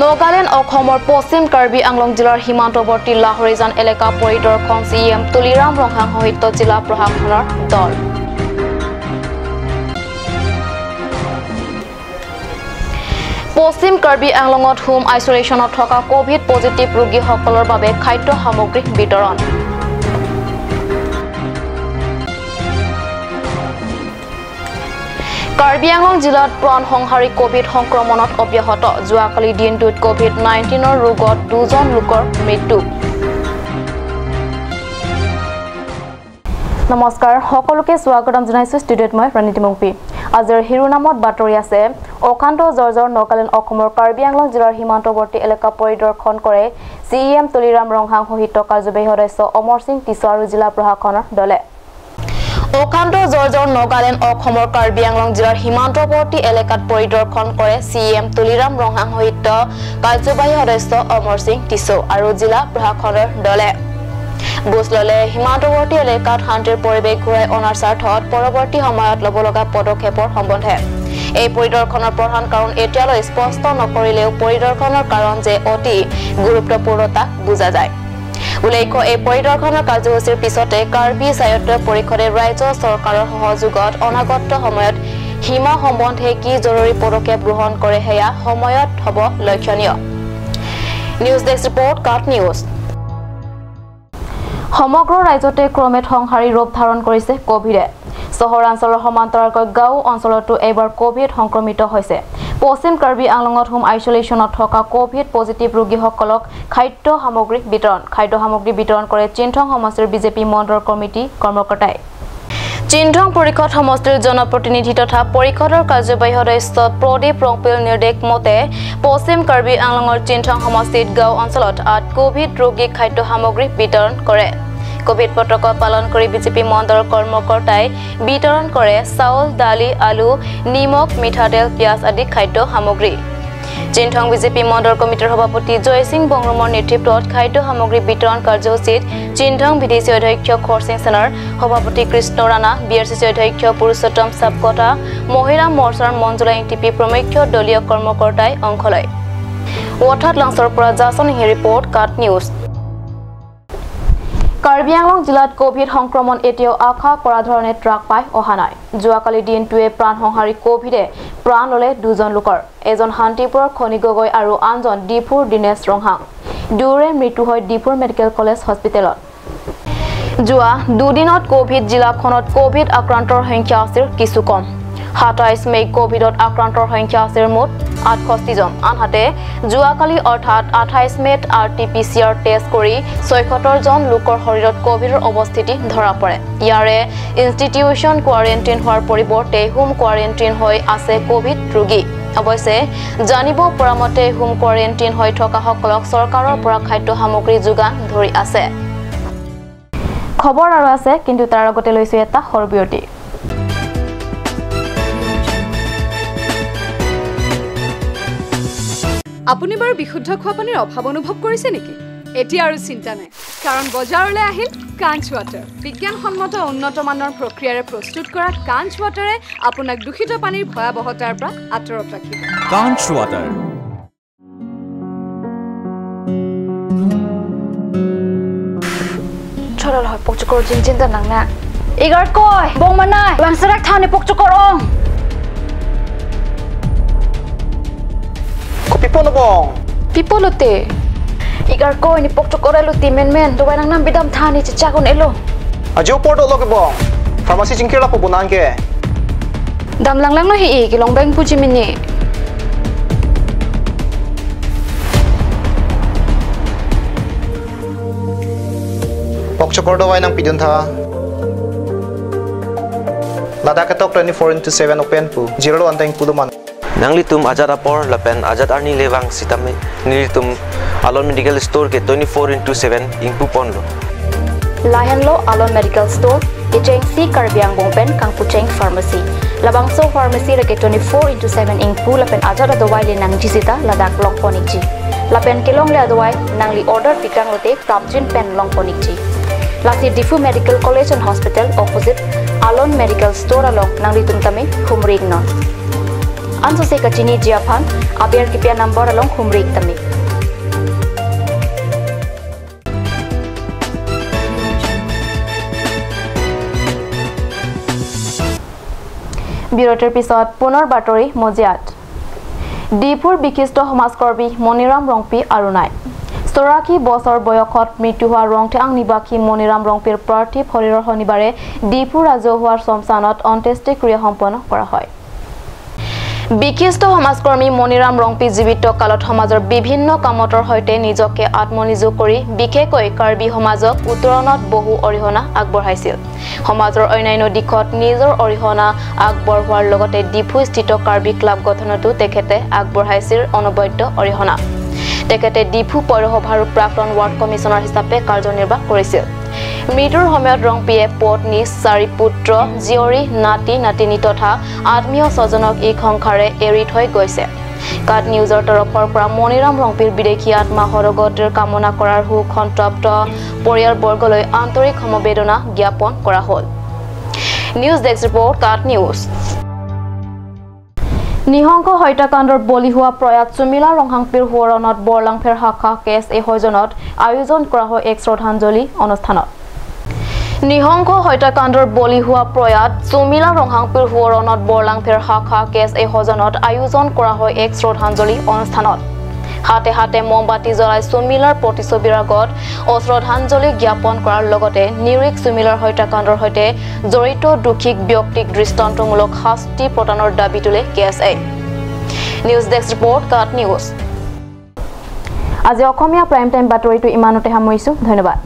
নগালেণ্ড অসমৰ পশ্চিম কাৰ্বি আংলং জিলাৰ সীমান্তৱৰ্তী লাহৰীজান এলেকা পৰিদৰ্শন চি এম তুলিৰাম ৰংহাং সহিত জিলা প্ৰশাসনৰ দল। পশ্চিম কাৰ্বি আংলঙত হোম আইচলেশ্যনত থকা কোভিড পজিটিভ ৰোগীসকলৰ বাবে খাদ্য সামগ্ৰী বিতৰণ। কাৰ্বি আংলং জিলাত প্ৰাণ সংহাৰী কোভিড সংক্ৰমণত অব্যাহত। যোৱাকালি দিনটোত কোভিড 19ৰ ৰোগত 2জন লোকৰ মৃত্যু। নমস্কাৰ, সকলোকে স্বাগতম জনাইছো ষ্টুডিঅ'ত মই প্ৰণীতি মুংপি। আজিৰ শিৰোনামত বাতৰি আছে অশান্ত জৰ্জৰ নগালেণ্ড অসমৰ কাৰ্বি আংলং জিলাৰ সীমান্তৱৰ্তী এলেকা পৰিদৰ্শন কৰে চি এম তুলিৰাম ৰংহাং সহিত কাৰ্যবাহী সদস্য অমৰ সিং টিছো আৰু জিলা প্ৰশাসনৰ দলে। অশান্ত জৰ্জৰ নগালেণ্ড অসমৰ কাৰ্বি আংলং জিলাৰ সীমান্তৱৰ্তী এলেকাত পৰিদৰ্শন কৰে চি এম তুলিৰাম ৰংহাং সহিত কাৰ্যবাহী সদস্য অমৰ সিং টিছো আৰু জিলা প্ৰশাসনৰ দলে। বুজ ল'লে সীমান্তৱৰ্তী এলেকাত শান্তিৰ পৰিৱেশ ঘূৰাই অনাৰ স্বাৰ্থত পৰৱৰ্তী সময়ত ল'ব লগা পদক্ষেপৰ সম্বন্ধে। এই পৰিদৰ্শনৰ প্ৰধান কাৰণ এতিয়ালৈ স্পষ্ট নকৰিলেও পৰিদৰ্শনৰ কাৰণ যে অতি গুৰুত্বপূৰ্ণ তাক বুজা যায়। উল্লেখ্য, এই পৰিদৰ্শনৰ কাৰ্যসূচীৰ পিছতে কাৰ্বি স্বায়ত্ত পৰিষদে ৰাজ্য চৰকাৰৰ সহযোগত অনাগত সময়ত সীমা সম্বন্ধে কি জৰুৰী পদক্ষেপ গ্ৰহণ কৰে সেয়া সময়ত হ'ব লক্ষণীয়। নিউজ ডেস্ক ৰিপৰ্ট, কাট নিউজ। সমগ্ৰ ৰাজ্যতে ক্ৰমে সংহাৰী ৰূপ ধাৰণ কৰিছে কোভিডে। চহৰাঞ্চলৰ সমান্তৰালকৈ গাঁও অঞ্চলতো এইবাৰ কোভিড সংক্ৰমিত হৈছে। পশ্চিম কাৰ্বি আংলঙত হোম আইচলেশ্যনত থকা কোভিড পজিটিভ ৰোগীসকলক খাদ্য সামগ্ৰী বিতৰণ। খাদ্য সামগ্ৰী বিতৰণ কৰে চিন্থং সমষ্টিৰ বিজেপি মণ্ডল কমিটি কৰ্মকৰ্তাই। চিন্থং পৰিষদ সমষ্টিৰ জনপ্ৰতিনিধি তথা পৰিষদৰ কাৰ্যবাহী সদস্য প্ৰদীপ ৰংপিল নিৰ্দেশ মতে পশ্চিম কাৰ্বি আংলঙৰ চিন্থং সমষ্টিত গাঁও অঞ্চলত 8 কোভিড ৰোগীক খাদ্য সামগ্ৰী বিতৰণ কৰে। কোভিড প্ৰট'কল পালন কৰি বিজেপি মণ্ডলৰ কৰ্মকৰ্তাই বিতৰণ কৰে চাউল, দালি, আলু, নিমখ, মিঠাতেল, পিঁয়াজ আদি খাদ্য সামগ্ৰী। চিন্থং বিজেপি মণ্ডল কমিটিৰ সভাপতি জয়সিং বংৰুমৰ নেতৃত্বত খাদ্য সামগ্ৰী বিতৰণ কাৰ্যসূচীত চিন্থং বিডিচি অধ্যক্ষ খৰসিং সেনাৰ, সভাপতি Krishna Rana, B R C C অধ্যক্ষ পুৰুষোত্তম চাপকটা, মহিলা মৰ্চাৰ মঞ্জুলা ইংটিপি প্ৰমুখ্য দলীয় কৰ্মকৰ্তাই অংশ লয়। ৱাথাত লাঞ্চৰ পৰা জাচন ৰিপৰ্ট, কাট নিউজ। কাৰ্বি আংলং জিলাত কোভিড সংক্ৰমণ এতিয়াও আশা কৰা ধৰণে ট্ৰাক পাই অহা নাই। যোৱাকালি দিনটোৱে প্ৰাণ সংহাৰী কোভিডে প্ৰাণ ল'লে 2জন লোকৰ। এজন শান্তিপুৰৰ খনি গগৈ আৰু আনজন ডিফুৰ দীনেশ ৰংহাং। দুয়োৰে মৃত্যু হয় ডিফুৰ মেডিকেল কলেজ হস্পিটেলত। যোৱা দুদিনত কোভিড জিলাখনত কোভিড আক্ৰান্তৰ সংখ্যা আছিল কিছু কম। 27 মে' কোভিডত আক্ৰান্তৰ সংখ্যা আছিল মুঠ 68 জন। আনহাতে যোৱাকালি অৰ্থাৎ 28 মে'ত R T P C R test কৰি 76 জন লোকৰ শৰীৰত কোভিডৰ অৱস্থিতি ধৰা পৰে। ইয়াৰে ইনষ্টিটিউশ্যন কোৱাৰেণ্টাইন হোৱাৰ পৰিৱৰ্তে হোম কোৱাৰেণ্টাইন হৈ আছে কোভিড ৰোগী। অৱশ্যে জানিব পৰা মতে হোম কোৱাৰেণ্টাইন হৈ থকাসকলক চৰকাৰৰ পৰা খাদ্য সামগ্ৰী যোগান ধৰি আছে। খবৰ আৰু আছে, কিন্তু তাৰ আগতে লৈছো এটা সৰু বিৰতি। আপুনি বাৰু বিশুদ্ধ খোৱা পানীৰ অভাৱ অনুভৱ কৰিছে নেকি? এতিয়া আৰু চিন্তা নাই, কাৰণ বজাৰলৈ আহিল কাঞ্চ ৱাটাৰ। বিজ্ঞানসন্মত উন্নত মানৰ প্ৰক্ৰিয়াৰে প্ৰস্তুত কৰা কাঞ্চ ৱাটাৰে আপোনাক দূষিত পানীৰ ভয়াৱহতাৰ পৰা আঁতৰত ৰাখিব। কাঞ্চ water. Pipo no bong. Pipo lote. Igar ko ni pok chokora luti men men do nang nam bidam thani chichagon elo. Ajo porto lo ke bong. Pharmacy jingkela po bonan ke. Dam lang lang no hi ki long bang puji mini. Pok chokor do nang pidun tha. Lada ka tok 24/7 open pu. Zero anteng puluman. Nangli tum Azad apor lapen Azad arni lewang sitame nili tum Alon Medical Store ke 24/7 ingpu ponlo. Lahenlo Alon Medical Store Icheng si Karbiang Bongpen Kangpucheng Pharmacy. Labangso Pharmacy rake 24/7 ingpu lapen Azad adawai le nang jisita ladak long ponikji. Lapen kelong le adawai nangli order pikang lote pramjin pen long ponikji. Lasi Difu Medical College and Hospital opposite Alon Medical Store along nangli tum tame humrig non. Anso se kachini jiaphan aber kipia number along humrik tami. বিৰতিৰ পিছত পুনৰ বাতৰি মজিয়াত। ডিফুৰ বিশিষ্ট সমাজকৰ্মী মণিৰাম ৰংপি আৰু নাই। 84 বছৰ বয়সত মৃত্যু হোৱা ৰংথেআং নিবাসী মণিৰাম ৰংপিৰ পাৰ্থিৱ শৰীৰৰ শনিবাৰে ডিফু ৰাজহুৱা শ্মশানত অন্ত্যেষ্টিক্ৰিয়া সম্পন্ন কৰা হয়। বিশিষ্ট সমাজকৰ্মী মণিৰাম ৰংপি জীৱিত কালত সমাজৰ বিভিন্ন কামতৰ সৈতে নিজকে আত্মনিয়োগ কৰি বিশেষকৈ কাৰ্বি সমাজক উত্তৰণত বহু অৰিহণা আগবঢ়াইছিল। সমাজৰ অন্যান্য দিশত নিজৰ অৰিহণা আগবঢ়োৱাৰ লগতে ডিফুস্থিত কাৰ্বি ক্লাব গঠনতো তেখেতে আগবঢ়াইছিল অনবদ্য অৰিহণা। তেখেতে ডিফু পৌৰসভাৰ প্ৰাক্তন ৱাৰ্ড কমিছনাৰ হিচাপে কাৰ্যনিৰ্বাহ কৰিছিল। মৃত্যুৰ সময়ত ৰংপিয়ে পত্নী, 4 পুত্ৰ, জীয়ৰী, নাতি নাতিনী তথা আত্মীয় স্বজনক এই সংসাৰে এৰি থৈ গৈছে। কাট নিউজৰ তৰফৰ পৰা মণিৰাম ৰংপিৰ বিদেশী আত্মা সদগতিৰ কামনা কৰাৰ শোক সন্তপ্ত পৰিয়ালবৰ্গলৈ আন্তৰিক সমবেদনা জ্ঞাপন কৰা হ'ল। News desk report, Kat news. নিহংক হত্যাকাণ্ডৰ বলি হোৱা প্ৰয়াত চুমিলা ৰংহাংপিৰ সোঁৱৰণত বৰলাংফেৰ শাখা কেছ এ সৌজনত আয়োজন কৰা হয় এক শ্ৰদ্ধাঞ্জলি অনুষ্ঠানত। নিহংক হত্যাকাণ্ডৰ বলি হোৱা প্ৰয়াত চুমিলা ৰংহাংপিৰ সোঁৱৰণত বৰলাংফেৰ শাখা কেছ এ সৌজনত আয়োজন কৰা হয় এক শ্ৰদ্ধাঞ্জলি অনুষ্ঠানত। হাতে হাতে মমবাতি জ্বলাই চুমিলাৰ প্ৰতিচ্ছবিৰ আগত অশ্ৰদ্ধাঞ্জলি জ্ঞাপন কৰাৰ লগতে নিৰীক চুমিলাৰ হত্যাকাণ্ডৰ সৈতে জড়িত দোষী ব্যক্তিক দৃষ্টান্তমূলক শাস্তি প্ৰদানৰ দাবী তোলে K S A. News desk report, Kat news. আজি অসমীয়া প্ৰাইম টাইম বাতৰিটো ইমানতে সামৰিছোঁ। ধন্যবাদ।